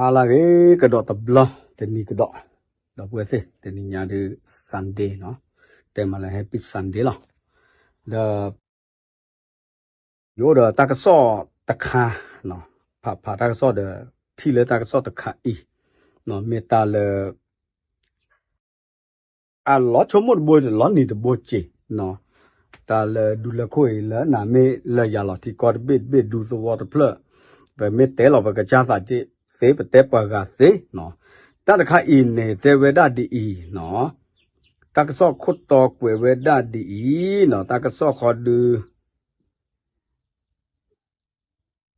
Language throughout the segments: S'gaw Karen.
ဟါလၢအဂ့ၤ ကဒီးတဘျီ တနံၤကဒီး, ဒီပုၢ်ဝဲၢ်သ့ၣ် တနံၤညါဒုး Sunday နီၤ, တဲမးလၢ Happy Sunday လီၤ. ဒီး ယအိၣ်ဒီးတၢ်ကစီၣ်တခါ, ဖးဖးတၢ်ကစီၣ်ဒီး ထံၣ်လၢတၢ်ကစီၣ်တခါအံၤ, မ့ၢ်တၢ်လၢ အလီၤဆိကမိၣ်တဘိ လီၤနံၤတဘိက့ၤ, တၢ်လၢဒူလၢခိၣ်အံၤ လၢနၤမ့ၢ်လၢယၤလီၤ ထံကီၢ်တဘ့ၣ်တဘ့ၣ် ဒူသဝီတဖျၢၣ်, ပမ့ၢ်တဲလီၤပကစၢ်သးသ့ ပတဲပှၤဂၤသ့နီၤ. တၢ်တခါအံၤန့ၣ် တဲဝဲဒၣ်ဒ်အံၤနီၤ, တၢ်ကစီၣ်ခိၣ်တီကွဲးဝဲဒၣ်ဒ်အံၤနီၤ, တၢ်ကစီၣ်ခီဒု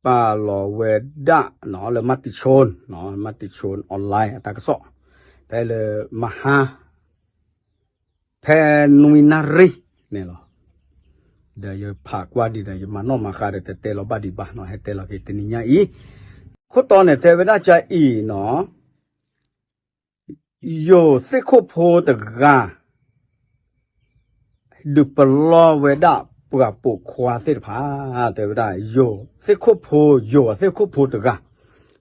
ပာ်လီၤဝဲဒၣ်နီၤ လၢ Matichon, Matichon online အတၢ်ကစီၣ်, ဖဲလၢမဟါ ဖဲနွံနၣ်ရံၣ်န့ၣ်လီၤ. ဒီးယဖးကွၢ်ဒံးဒီး ယမၤနီၣ်မၤဃါဒီး တတဲလီၤဘၣ်ဒံးဘၣ်နီၤ, ဟဲတဲလီၤက့ၤတနံၤညါအံၤ, ခိၣ်တီန့ၣ်တဲဝဲဒၣ်ကအံၤနီၤ, ယိၤသ့ၣ်ခိၣ်ဖိတဂၤ ဒုးပလီၢ်ဝဲဒၣ်ပှၤပိာ်ခွါသ့ၣ်တဖၣ်, တဲဝဲဒၣ် ယိၤသ့ၣ်ခိၣ်ဖိ ယိၤအသ့ၣ်ခိၣ်ဖိတဂၤ,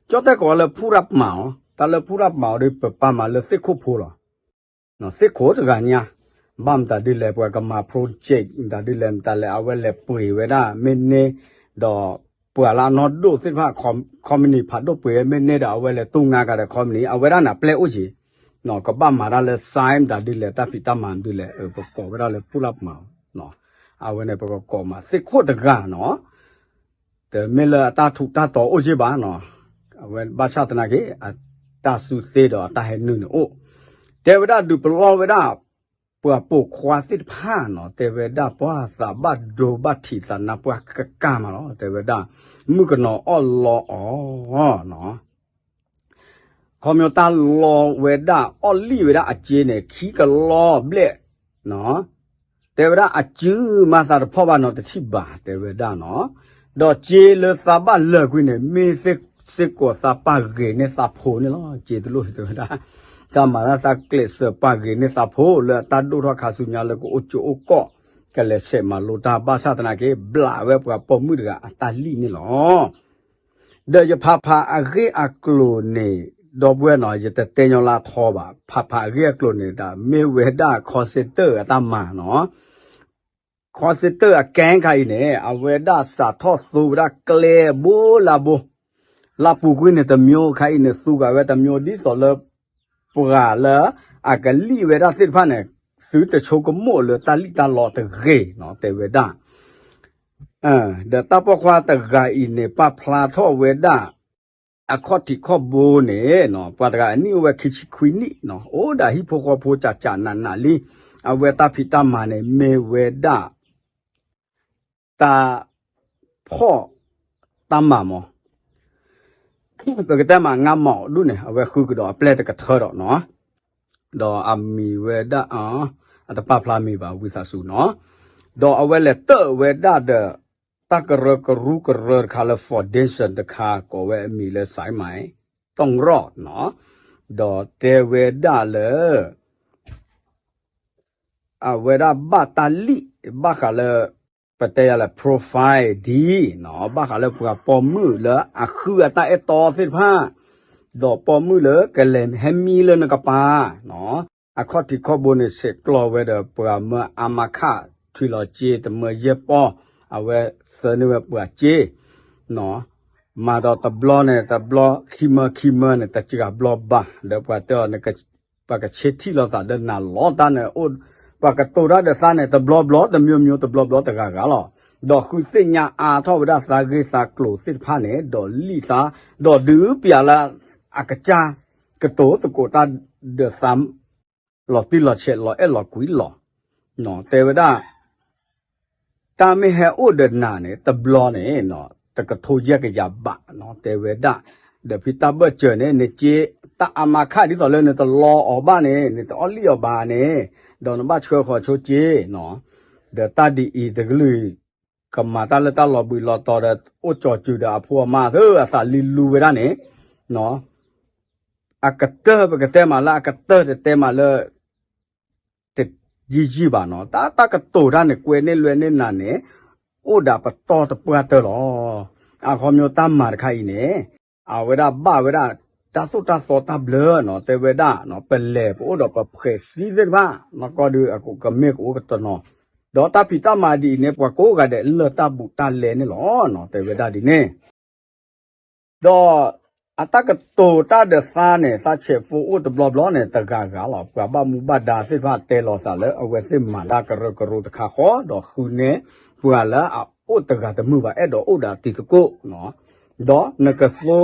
ကၠီတဲကိးလၢဖူရးပမၤအီၤ, တၢ်လၢဖူရးပမၤအီၤဒီး ပပာ်မၤလၢသ့ၣ်ခိၣ်ဖိလီၤ. သ့ၣ်ခိၣ်တဂၤညါ, ဘၣ်မတၤဒ်လဲၣ် ပှၤကမၤ project မတၤဒ်လဲၣ် မတၤလဲၣ် အဝဲလဲၤပှ့ၤဝဲဒၣ်မ့ၢ်န့ၢ်, ဒီးပှၤလၢအနီၢ်ဒိၣ်သ့ၣ်တဖၣ် company ဖးဒိၣ်ပှ့ၤမ့ၢ်န့ၢ်ဒီး အဝဲလဲၤတူၢ်ငါကဒီး company အဝဲဒၣ်န့ၣ် အပျဲၢ်အိၣ်က့ၤ, ကဘၣ်မၤတၢ်လၢ sign မတၤဒ်လဲၣ် တၢ်ဖံးတၢ်မၤမတၤဒ်လဲၣ် ပကိးဝဲဒၣ်လၢဖူရးပမၤအီၤ, အဝဲန့ၣ်ပကကိးမးသ့ၣ်ခိၣ်တဂၤနီၤ. တမ့ၢ်လၢအတၢ်ထူးတၢ်တီၤအိၣ်က့ၤဘၣ်နီၤ, အဝဲဘၣ်ဆၣ်သနာ်က့ အတၢ်စုသ့ဒီးအတၢ်ဟဲနုာ်န့ၣ်အိၣ်, တဲဝဲဒၣ်ဒုးပလီၢ်ဝဲဒၣ် ပှၤပိာ်ခွါသ့ၣ်တဖၣ်နီၤ, တဲဝဲဒၣ်ပှၤသးဘၣ်ဒိဘၣ်ထံးသးနါပှၢ်ကကၢ်မးလီၤ, တဲဝဲဒၣ် မုၣ်ကနီၤအီၣ်လီအီၤနီၤ. ခီဖျိတၢ်လီဝဲဒၣ် အီၣ်လံၣ်ဝဲဒၣ်အစ့န့ၣ် ခံကလီဘျဲၣ်နီၤ, တဲဝဲဒၣ်အစုမၤသးတဖီၣ်ဘၣ်နီတထံၣ်ဘၣ် တဲဝဲဒၣ်နီၤ, ဒီးစ့လၢသးဘၣ်လၢာ်ကွံာ်န့ၣ် မ့ၢ်စ့ၢ်ကီးသးပာ်ဂ့ၤန့ၢ်သးဖိန့ၣ်လီၤ, စ့တလိၣ်တဲဝဲဒၣ်, တၢ်မၤတၢ်သးကျဲးစၢးပာ်ဂ့ၤန့ၢ်သးဖိလၢအတၢ်ဒိၣ်ထီၣ်ခါဆူညါလၢကအိၣ်ကၠိအိၣ်ကီၢ်, ကလဲၤဆဲးမၤလိတၢ်ဘၣ်ဆၣ်သနာ်က့ ဘျးဝဲပှၤပိာ်မုၣ်တဂၤအတၢ်လံၣ်န့ၣ်လီၤ. ဒီးယဖးဖးအဂ့ၢ်အကျိၤန့ၣ် ဒီပုၢ်ဝဲၢ်နီၤ ယတတဲညီလၢအထီဘၣ်, ဖးဖးအဂ့ၢ်အကျိၤန့ၣ် တၢ်မ့ၢ်ဝဲဒၣ် call center အတၢ်မၤနီၤ, call center အကဲခါအံၤန့ၣ် အဝဲဒၣ်စးထီၣ်သူဝဲဒၣ်ကျဲဘိလၢဘိ, လၢပူၤကွံာ်န့ၣ် တစ်မျိုး ခါအံၤန့ၣ် သူကးဝဲ တစ်မျိုး ဒ်သိးလၢ ပှၤလၢအကလံၣ်ဝဲဒၣ်သ့ၣ်တဖၣ်န့ၣ် သုတဆိကမိၣ်လၢတၢ်လံၣ်တၢ်လီတဂ့ၤနီၤ တဲဝဲဒၣ် ဒီးတၢ်ပိာ်ခွါတဂၤအံၤန့ၣ် ပာ်ဖျါထီၣ်ဝဲဒၣ် အခီၣ်ထံးခီၣ်ဘိန့ၣ်နီၤ ပှၤတဂၤအနံၣ်အိၣ်ဝဲခံဆံခွံနံၣ်နီၤ အိၣ်ဒီးဟံၣ်ဖိဃီဖိကၠးကၠးနးနးလံ, အဝဲတၢ်ဖံးတၢ်မၤန့ၣ် မ့ၢ်ဝဲဒၣ် တၢ်ဖီၣ်တၢ်မၤမး ပကတဲမး ငါးမောင်ဒူၣ်န့ၣ် အဝဲဃုကဒီးအပျဲၢ်တကထၢဒီးနီၤ, ဒီးအမံၤဝဲဒၣ် အတပာ်ဖျါမံၤဘၣ် ဝံသးစူၤနီၤ, ဒီးအဝဲလဲၤတၢၣ်ဝဲဒၣ်ဒီး တၢ်ကရၢကရူၢ်ကရၢတခါလၢ foundation တခါ ကိးဝဲအမံၤလၢ စဲးမၤ တီၣ်ရီၣ်နီၤ, ဒီးတဲဝဲဒၣ်လၢ အဝဲဒၣ်ဘၣ်တၢ်လံၣ် ဘၣ်ဃးလၢ ပတဲယၤလၢ profile ဒ်နီၤ ဘၣ်ဃးလၢပှၤပိာ်မုၣ်လၢအဃုအတၢ်အဲၣ်တီသ့ၣ်တဖၣ်, ဒီးပိာ်မုၣ်လၢကလဲၤဟဲမံလၢနကပၤနီၤ, အခီၣ်ထံးခီၣ်ဘိန့ၣ် ဆဲးကျိးဝဲဒီးပှၤမၢအါမးခး ထွံၣ်လီၤစ့ တမၢယဲၢ်ပီၢ်, အဝဲသၢန့ၢ်ဝဲပှၤစ့နီၤ, မၤဒီးတဘျီန့ၣ် တဘျီ ခံမၢခံမၢန့ၣ် တစှၤဘျီဘၣ် ဒီးပှၤတဲအီၤ ပှၤကဆ့ထံၣ်လိာ်သးဒီးနၤလီၤတၢ်န့ၣ် ပှၤကတိၤတၢ်ဒီးသးန့ၣ် တဘျီဘျီ တစ်မျိုးမျိုး တဘျီဘျီ တဂၤဂၤလီၤ. ဒီးဃုသ့ၣ်ညါအါထီၣ်ဝဲဒၣ်သးဂ့ၢ်သးကျိၤသ့ၣ်တဖၣ်န့ၣ် ဒီးလံၣ်သး ဒီးဒုးပျးလၢအကစၢ် ကတိၤသကိးတၢ်ဒီးသး လီၤတံၢ်လီၤဆဲး လီၤအဲၣ်လီၤကွံလီၤ. တဲဝဲဒၣ် တၢ်မ့ၢ်ဟဲအိၣ်ဒီးနၤန့ၣ် တဘျီန့ၣ် တကထိယဲၢ်ကယၤဘးနီၤ တဲဝဲဒၣ်, ဒီးဖံတၢ်ဘၢၣ်စၢၤန့ၣ် နစ့ တၢ်အါမးခးဒ်သိးလၢနတလီအီၤဘၣ်န့ၣ် နတအီၣ်လံၣ်အီၤဘၣ်န့ၣ် ဒီးနဘၣ်ဆှၢဃီၤဆိစ့နီၤ, ဒီးတၢ်ဒ်အံၤတကလုာ် ကမၤတၢ်လၢတၢ်လီၤဘှံးလီၤတီၤဒီး အိၣ်ကၠီၤစူၤဒီးအဖိအမါသၢအသးလံလူဝဲဒၣ်န့ၣ် အကတၢၢ် ပကတဲမးလၢအကတၢၢ် တတဲမးလၢ တယံာ်ယံာ်ဘၣ်နီၤ, တၢ်တၢ်ကတိၤတၢ်န့ၣ် ကွဲန့ၢ်လွဲန့ၢ်နၤန့ၣ် အိၣ်ဒၣ်ပတီၢ်တပှၢ်တၢၢ်လီၤ. အခီပညီတၢ်မၤတခါအံၤန့ၣ် အဝဲဒၣ်ဘၣ်ဝဲဒၣ် တၢ်သိၣ်တၢ်သီတၢ်ဘျၢနီၤ တဲဝဲဒၣ်နီၤ ပလဲၤပအိၣ်ဒီးပဖှဲးစံသ့ၣ်တဖၣ် နီၢ်ကီၢ်ဒုးအကမ့ၢ်ကအိၣ်ကတနီၤ ဒီးတၢ်ဖံးတၢ်မၤဒ်အံၤန့ၣ် ပှၤကိးဂၤဒဲးလၢတၢ်ဘူးတၢ်လဲန့ၣ်လီၤနီၤ တဲဝဲဒၣ်ဒ်န့ၣ် ဒီးအတၢ်ကတိၤတၢ်ဒီးသးန့ၣ် သးဆဲးဖိအိၣ်တဘျီဘျီန့ၣ် တဂၤဂၤလီၤ. ပှၤဘၣ်မူဘၣ်ဒါသ့ၣ်တဖၣ်တဲလီၤသးလၢအဝဲသ့ၣ်မၤတၢ်ကရၢကရိတခါဃီ ဒီးဃုန့ၢ်ပှၤလၢအအိၣ်တဂၤတမုာ်ဘၣ် အဲၣ်ဒိးအိၣ်ဒီးတံၤသကိးနီၤ ဒီးနကသိ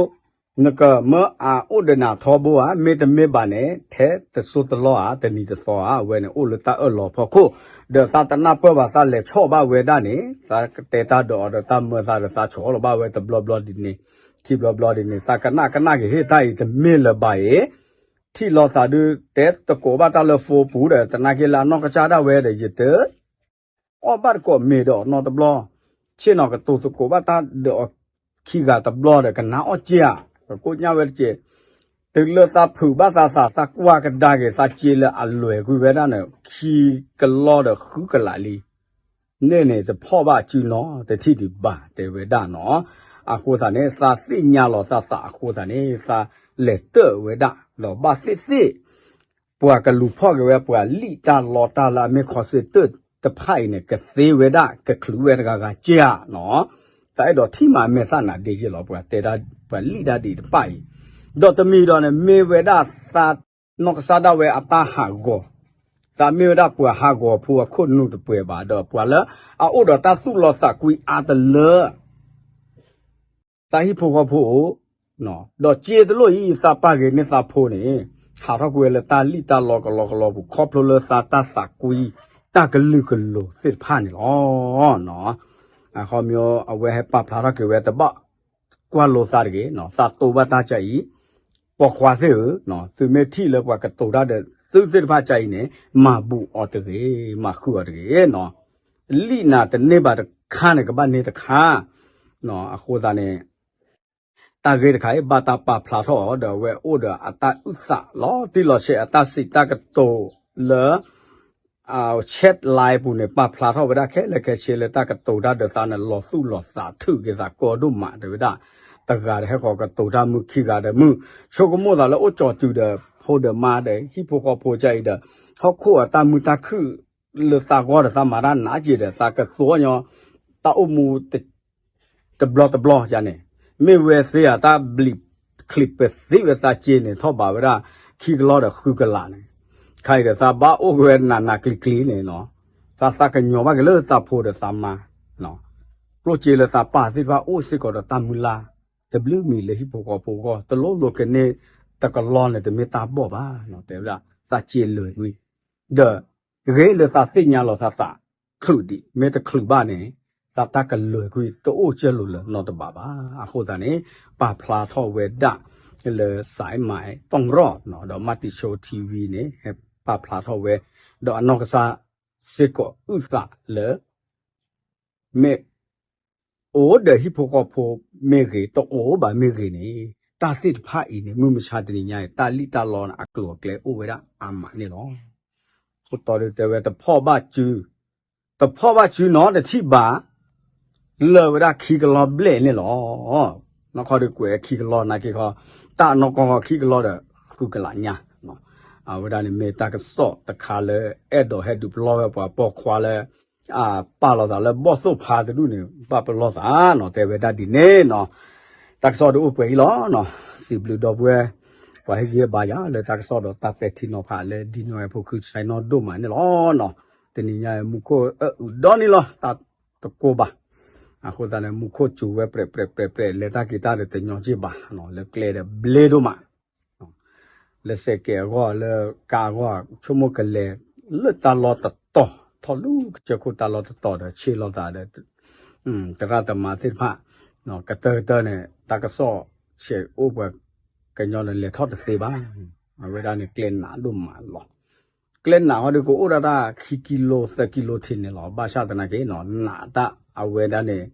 နကမၢအအိၣ်ဒီးနၤထီဘိဧါ မ့တမ့ၢ်ဘၣ်န့ၣ် ထဲတစိၢ်တလီၢ်ဧါ တနံၤတသီဧါ အဝဲန့ၣ်အိၣ်လၢတၢ်အၢၣ်လီၤဖီခိၣ် ဒီးသးတနၢ်ပၢၢ်ဘၣ်သးလဲၤဆီၣ်ဘၣ်ဝဲဒၣ်န့ၣ် သးကတဲတၢ်ဒီးအီၤဒီးတၢ်မၢသးဒီးသးဆီၣ်လီၤဘၣ်ဝဲတဘျီဘျီဒ်န့ၣ် ခံဘျီဘျီဒ်န့ၣ် သးကနၣ်ကနၣ်က့ၤဟ့ၣ်တၢ်အံၤတမ့ၢ်လၢၤဘၣ်အံၤ ထံၣ်လိာ်သးဒုး တဲသကိးဘၣ်တၢ်လၢ phone ပူၤဒီး သနာ်က့လၢအနီၢ်ကစၢ်ဒၣ်ဝဲဒီး ယတ အီၣ်ဘၣ်တကိးမ့ၤဒီးအီၤနီတဘျီ, ဆ့ၣ်နီၤကတိၤသကိးဘၣ်တၢ်ဒီးအီၤခံဂၤတဘျီဒီး ကနၣ်အီၣ်က့ဧါ, ကကိညၣ်ဝဲတက့ၢ်. တုၤလၢသးဖုးဘၣ်သးသး သးကွၢ်ကဒါက့ၤသးစ့လၢအလွဲၢ်ကွံာ်ဝဲဒၣ်န့ၣ် ခံကလီဒီးဃုကလးလံ. န့ၣ်န့ၣ် တဖီၣ်ဘၣ်စုနီတထံၣ်ဒံးဘၣ် တဲဝဲဒၣ်နီၤ. အဃိသတးန့ၣ် သးသ့ၣ်ညါလီၤသးသးအဃိသတးန့ၣ် သးလဲၤတၢၢ်ဝဲဒၣ် ဒီးဘၣ်သ့ၣ်သ့ၣ် ပှၤကလူၤဖီၣ်က့ၤဝဲ ပှၤလံၣ်တၢ်လီတၢ်လၢအမ့ၢ် call center တဖၣ်အံၤန့ၣ် ကသ့ဝဲဒၣ် ကချုးဝဲတဂၤဂၤက့ဧါနီၤ. သးအဲၣ်ဒိးထံၣ်မးအမဲာ်သၣ်နၤဒ့ယ့ၢ်လီၤ ပှၤတဲဒၣ် ပှၤလံၣ်ဒၣ်ဒ်အံၤတဖၣ်အံၤ, ဒီးတမံၤဒီးန့ၣ် မ့ၢ်ဝဲဒၣ်သးနီၢ်ကစၢ်ဒၣ်ဝဲအတၢ်ဟးဂီၤ, သးမ့ၢ်ဝဲဒၣ်ပှၤဟးဂီၤဖိအခိၣ်နူာ်တပှဲၤဘၣ် ဒီးပှၤလၢအအိၣ်ဒီးတၢ်သူၣ်လီသးကွံအါတလၢ သးဟံၣ်ဖိဃီဖိအိၣ်, ဒီးစ့တလိၣ်အံၤ သးပာ်က့ၤန့ၢ်သးဖိန့ၣ် ဟးထီၣ်ကွံာ်ဝဲလၢတၢ်လံၣ်တၢ်လီကလီကလီပူၤ ခီဖျိလၢသးတၢ်သးကွံ တၢ်ကလုာ်ကလိၤသ့ၣ်တဖၣ်န့ၣ်လီၤ. အခီပညီ အဝဲဟဲပာ်ဖျါထီၣ်က့ၤဝဲတဘၣ်ကွၢ်လိသးတဂ့ၤ, သးတိၢ်ဘၣ်တၢ်ကါအံၤ ပိာ်ခွါသ့ၣ်ဧၢ, သုမ့ၢ်ထံၣ်လၢပှၤကတိၤတၢ်ဒီးသုသ့ၣ်တဖၣ်ကါအံၤန့ၣ် မၤဘူးအီၤတဂ့ၤ, မၤဃုာ်အီၤတဂ့ၤနီၤ. လံၣ်နၤတန့ၢ်ဘၣ်တခါန့ၣ် ကဘၣ်န့ၢ်တခါ, အဃိသတးန့ၣ် တၢ်ဂ့ၢ်တခါအံၤ ဘၣ်တၢ်ပာ်ဖျါထီၣ်အီၤဒီး အဝဲအိၣ်ဒီးအတၢ်အုၣ်သးလီၤတံၢ်လီၤဆဲး အတၢ်စံးတၢ်ကတိၤလၢ chat line ပူၤန့ၣ် ပာ်ဖျါထီၣ်ဝဲဒၣ်ခဲလၢာ်ခဲဆ့လၢတၢ်ကတိၤတၢ်ဒီးသးန့ၣ် လီၤသူၣ်လီၤသးထုးက့ၤသးကီဒိၣ်မး တဲဝဲဒၣ်, တဂၤဒီးဟဲဃီၤကတိၤတၢ်မုၢ်ခံဂၤဒီးမုၢ်, ဆိကမိၣ်သးလၢအိၣ်ကၠီၤတုၤဒီး ဖိဒီးမါဒီး ဟံၣ်ဖိဃီဖိကါအံၤဒီး ဟီၣ်ခိၣ်အတၢ်မုာ်တၢ်ခုၣ်လၢသးဂီၢ်ဒီးသးမၤတၢ်နးက့ၤဒီး သးကသိးညီ တၢ်အိၣ်မူ တဘျီတဘျီယါန့ၣ်, မ့ၢ်ဝဲသ့ဧါ တၢ်ဘျံးချံးပသံဝဲသးစ့န့ၣ် ထီၣ်ဘးဝဲဒၣ် ခံကလီဒီးဃုကလးန့ၣ်, ခါအံၤဒီးသးဘၣ်အိၣ်က့ၤဝဲနးနးကျံၤကျံၤန့ၣ်နီၤ, သးသးကညီၤဘၣ်က့ၤလၢသးဖိဒီးသးမါ, ကျိၣ်စ့လၢသးပာ်သ့ၣ်တဖၣ်အိၣ်စ့ၢ်ကီးဒီးတၢ်မုၢ်လၢ် တဘျုးမံၤလၢဟံၣ်ဖိဃီဖိအဂီၢ် တလိၣ်လိာ်ကန့ၢ်တကလီန့ၣ် တမ့ၢ်တၢ်ဘီၣ်ဘၣ်နီၤ, တဲဝဲဒၣ် သးစ့လွဲၢ်ကွံာ် ဒီး ဂ့ၤလၢသးသ့ၣ်ညါလီၤသးသး ချုးဒံး မ့ၢ်တချုးဘၣ်န့ၣ် သးတၢ်ကလွဲၢ်ကွံာ်တအိၣ်ကၢလိာ်လၢၤနီတဘ့ၣ်ဘၣ်. အဃိသတးန့ၣ် ပာ်ဖျါထီၣ်ဝဲဒၣ်လၢ စဲးမးတီၣ်ရီၣ် ဒီး မၤတံၤဆိ ထံဝံၤ န့ၣ် ဟဲပာ်ဖျါထီၣ်ဝဲ ဒီးအနီၢ်ကစၢ်စ့ၢ်ကီးအုၣ်သးလၢ မ့ၢ် အိၣ်ဒီးဟံၣ်ဖိဃီဖိမ့ၢ်ဂ့ၤ တအိၣ်ဘၣ်မ့ၢ်ဂ့ၤန့ၣ် တၢ်သ့ၣ်တဖၣ်အံၤန့ၣ် မုၢ်မဆါတနံၤညါအံၤ တၢ်လံၣ်တၢ်လီန့ၣ် အကျိၤအကျဲအိၣ်ဝဲဒၣ်အါမးန့ၣ်လီၤ. အဃိတီဒီးတဲဝဲ တဖီၣ်ဘၣ်စု တဖီၣ်ဘၣ်စုနီတထံၣ်ဘၣ် လၢာ်ဝဲဒၣ်ခံကလီဘျဲၣ်န့ၣ်လီၤ. နီၢ်ခီဒီးကွဲးခံကလီနာ်က့ခီ တၢ်နီၢ်ကီၢ်ခီခံကလီဒီး ဃုကလးညါ အဝဲဒၣ်န့ၣ်မ့ၢ်တၢ်ကစီၣ်တခါလၢ အဲၣ်ဒိးဟဲဒုးပလီၢ်ဝဲပှၤပိာ်ခွါလၢ အပာ်လီၤသးလၢဘီၣ်သိၣ်ဖါတဒူၣ်န့ၣ် ဘၣ်ပလီၢ်သးနီၤ တဲဝဲဒၣ်ဒ်န့ၣ်နီၤ. တၢ်ကစီၣ်ဒုးအိၣ်ပှဲၤအံၤလီၤ. စံးဘျုးဒီပုၢ်ဝဲၢ် ပှၤဟ့ၣ်ဂံၢ်ဟ့ၣ်ဘါယၤလၢတၢ်ကစီၣ်ဒီးတၢ်ပဲာ်ထံနီၤဖးလၢဒ်နီၢ်ဝဲဖိခုဆဲးနီၣ်ဒိၣ်မးန့ၣ်လီၤ. တနံၤညါမူခိၣ်အၢၣ်အုးဒီနံၤလီၤ တၢ်တကိးဘၣ်. အဃိသတးန့ၣ် မူခိၣ်စူၤဝဲပြဲးပြဲးပြဲးပြဲး လဲၤတၢ်က့ၤတၢ်ဒီးတညီက့ၢ်ဘၣ် လၢကျဲဒီးဘျ့ဒိၣ်မး လၢစဲးကဲးအဂီၢ် လၢကါအဂီၢ် ဆိကမိၣ်ကလဲၤ လၢတၢ်လီၢ်တတီၤ ထီၣ်လူၤကစၢၢ်ခိၣ်တၢ်လီၢ်တတီၤဒီး ဆ့ၣ်လီၤသးဒီး သရၣ်သမါသ့ၣ်တဖၣ် ကတၢၢ်ကတၢၢ်န့ၣ် တၢ်ကစီၣ်ဆဲးအိၣ်ပှၤ ကညီန့ၣ် လဲၤထီၣ်တသ့ဘၣ်. အဝဲဒၣ်န့ၣ် ကျဲနးဒိၣ်မးလီၤ. ကျဲနးဟီဒီးကအိၣ်ဒၣ်တၢ်ခံကံလိသၢကံလိထံးန့ၣ်လီၤ. ဘၣ်ဆၣ်သနာ်က့ နးတၢ်အဝဲဒၣ်န့ၣ်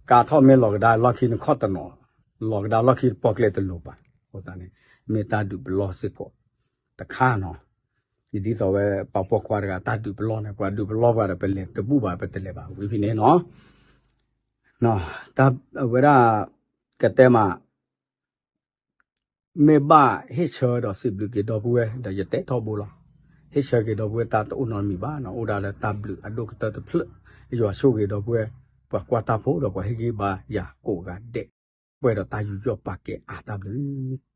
ကါထီၣ်မ့ၢ်လီၤကဒါလီၢ်ခံနခီၣ်တနီၤ လီၤကဒါလီၢ်ခံပီၣ်ကျဲတလိၤဘၣ်. အဃိသတးန့ၣ် မ့ၢ်တၢ်ဒုးပလီၢ်စ့ၢ်ကီးတခါနီၤ. ဒ်သိးဝဲပှၤပိာ်ခွါတဂၤ တၢ်ဒုးပလီၢ်န့ၣ် ပှၤဒုးပလီၢ်ပှၤဒီး ပလဲၤတဘူၣ်ဘၣ် ပတလဲၤဘၣ်ဝံၤဖဲန့ၣ်နီၤ. တၢ်အဝဲဒၣ် ကတဲမး မ့ၢ်ဘၣ်ဟ့ၣ်ဆၢဒီးစံးဘျုးက့ၤဒီပုၢ်ဝဲၢ် ဒီးယတဲထီဘိလီၤ. ဟ့ၣ်ဆၢက့ၤဒီပုၢ်ဝဲၢ် တၢ်တအိၣ်နီတမံၤဘၣ်နီၤ, အိၣ်ဒၣ်လၢတၢ်ဘျုးအဒိၣ်ကတၢၢ်တဖျၢၣ်. ယွၤဆိၣ်ဂ့ၤဒီပုၢ်ဝဲၢ် ပှၤကွၢ်တၢ်ဖိဒီးပှၤဟ့ၣ်ဂံၢ်ဘါယၤကိးဂၤဒဲး, ပှဲၤဒီးတၢ်ယူးယီၣ်ပာ်ကဲအါတၢ်ဘျုး